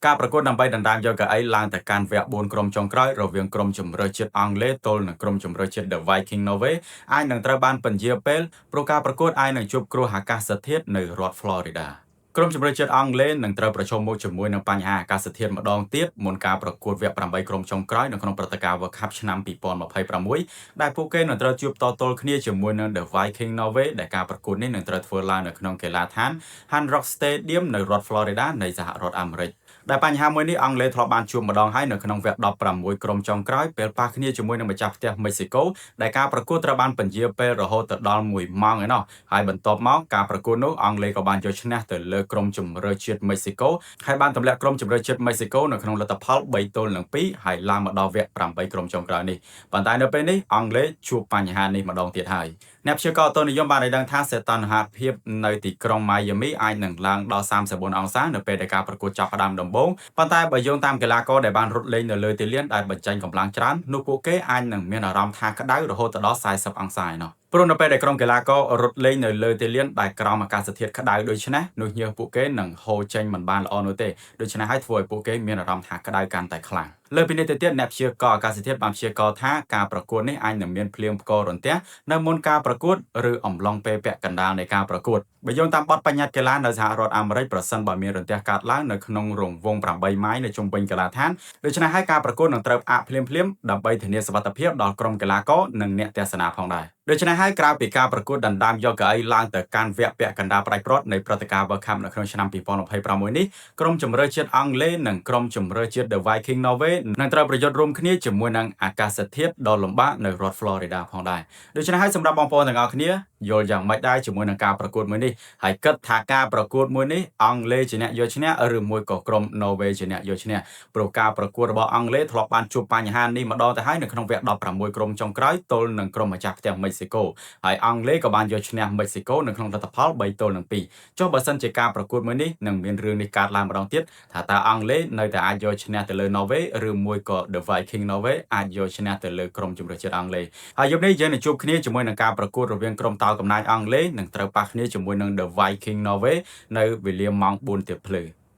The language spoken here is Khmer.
ការប្រកួតដើម្បីដណ្ដើមយកកៅអីឡើងទៅកាន់វគ្គ4ក្រុមចុងក្រោយរវាងក្រុមជម្រើសជាតិអង់គ្លេសទល់នឹងក្រុមជម្រើសជាតិ The Viking Norway អាចនឹងត្រូវបានពន្យាពេលព្រោះការប្រកួតអាចនឹងជួបគ្រោះអាកាសធាតុនៅរដ្ឋ Florida។ ក្រុមជម្រើសជាតិអង់គ្លេសនឹងត្រូវប្រឈមមុខជាមួយនឹងបញ្ហាអាកាសធាតុម្ដងទៀតមុនការប្រកួតវគ្គ8ក្រុមចុងក្រោយនៅក្នុងព្រឹត្តិការណ៍ World Cup ឆ្នាំ2026ដែលពួកគេនឹងត្រូវជួបតទល់គ្នាជាមួយនឹង The Viking Norway ដែលការប្រកួតនេះនឹងត្រូវធ្វើឡើងនៅក្នុងកីឡដ្ឋាន Hard Rock Stadium នៅរដ្ឋ Florida នៃសហរដ្ឋអាមេរិកដែលបញ្ហាមួយនេះអង់គ្លេសធ្លាប់បានជួបម្ដងហើយនៅក្នុងវគ្គ16ក្រុមចុងក្រោយពេលប៉ះគ្នាជាមួយនឹងម្ចាស់ផ្ទះមិចស៊ីកូដែលការប្រកួតត្រូវបានពន្យាពេលរហូតទៅដល់1ម៉ោងឯណោះ។ហើយបន្ទាប់មកការប្រកួតនោះអង់គ្លេសក៏បានយកឈ្នះទៅលើក្រុមជម្រើសជាតិមិចស៊ីកូហើយបានទម្លាក់ក្រុមជម្រើសជាតិមិចស៊ីកូនៅក្នុងលទ្ធផល3ទល់នឹង2ហើយឡើងមកដល់វគ្គ8ក្រុមចុងក្រោយនេះ។ប៉ុន្តែនៅពេលនេះអង់គ្លេសជួបបញ្ហានេះម្ដងទៀតហើយអ្នកព្យាករណ៍ឧតុនិយមបានឲ្យដឹងថាសីតុណ្ហភាពនៅទីក្រុងម៉ៃយ៉ាមីអាចនឹងឡើងដល់34អង្សានៅពេលដែលការប្រកួតចាប់ផ្ដើមដំបូងប៉ុន្តែបើយោងតាមកីឡាករដែលបានរត់លេងនៅលើទីលានដែលបញ្ចេញកម្លាំងច្រើននោះពួកគេអាចនឹងមានអារម្មណ៍ថាក្តៅរហូតដល់40អង្សាឯណោះព្រោះនៅពេលដែលក្រុមកីឡាកររត់លេងនៅលើទីលានដែលក្រោមអាកាសធាតុក្តៅដូច្នេះនោះញើសពួកគេនឹងហូរចេញមិនបានល្អនោះទេដូច្នេះហើយធ្វើឲ្យពួកគេមានអារម្មណ៍ថាក្តៅកាន់តែខ្លាំងលើពីនេះទៅទៀតអ្នកព្យាករណ៍អាកាសធាតុបានព្យាករណ៍ថាការប្រកួតនេះអាចនឹងមានភ្លៀងផ្គររន្ទះនៅមុនការប្រកួតឬអំឡុងពេលពាក់កណ្ដាលនៃការប្រកួតបើយោងតាមបទបញ្ញត្តិកីឡានៅសហរដ្ឋអាមេរិកប្រសិនបើមានរន្ទះកើតឡើងនៅក្នុងរង្វង់8ម៉ាយនៅជុំវិញកីឡាដ្ឋានដូច្នេះហើយការប្រកួតនឹងត្រូវផ្អាកភ្លាមៗដើម្បីធានាសុវត្ថិភាពដល់ក្រុមកីឡាករនិងអ្នកទស្សនាផងដែរដូច្នេះហើយក្រៅពីការប្រកួតដណ្ដើមយកកៅអីឡើងទៅកាន់វគ្គពាក់កណ្ដាលផ្ដាច់ព្រ័ត្រនៃព្រឹត្តិការណ៍ World Cup នៅក្នុងឆ្នាំ2026នេះក្រុមជម្រើសជាតិអង់គ្លេសនិងក្រុមជម្រើសជាតិ The Viking Norway នឹងត្រូវប្រយុទ្ធរួមគ្នាជាមួយនឹងអាកាសធាតុដ៏លំបាកនៅរដ្ឋ Florida ផងដែរដូច្នេះហើយសម្រាប់បងប្អូនទាំងអស់គ្នាយល់យ៉ាងម៉េចដែរជាមួយនឹងការប្រកួតមួយនេះហើយគិតថាការប្រកួតមួយនេះអង់គ្លេសជាអ្នកយកឈ្នះឬមួយក៏ក្រុម Norway ជាអ្នកយកឈ្នះព្រោះការប្រកួតរបស់អង់គ្លេសធ្លាប់បានជួបបញ្ហានេះម្ដងទៅហើយនៅក្នុងវគ្គ16ក្រុមចុងក្រោយទល់នឹងក្រុមម្ចាស់ផ្ទះមិចស៊ីកូហើយអង់គ្លេសក៏បានយកឈ្នះមិចស៊ីកូនៅក្នុងលទ្ធផល3ទល់នឹង2ចុះបើសិនជាការប្រកួតមួយនេះនឹងមានរឿងនេះកើតឡើងម្ដងទៀតថាតើអង់គ្លេសនៅតែអាចយកឈ្នះទៅលើ Norway ឬមួយក៏ The Viking Norway អាចយកឈ្នះទៅលើក្រុមជម្រើសជាតិអង់គ្លេសហើយយប់នេះយើងនឹងជួបគ្នាជាមួយនឹងការប្រកួតរវាងក្រុមតោកំណាចអង់គ្លេសនឹងត្រូវប៉ះគ្នាជាមួយនឹង The Viking Norway នៅវេលាម៉ោង4ទៀបភ្លឺ។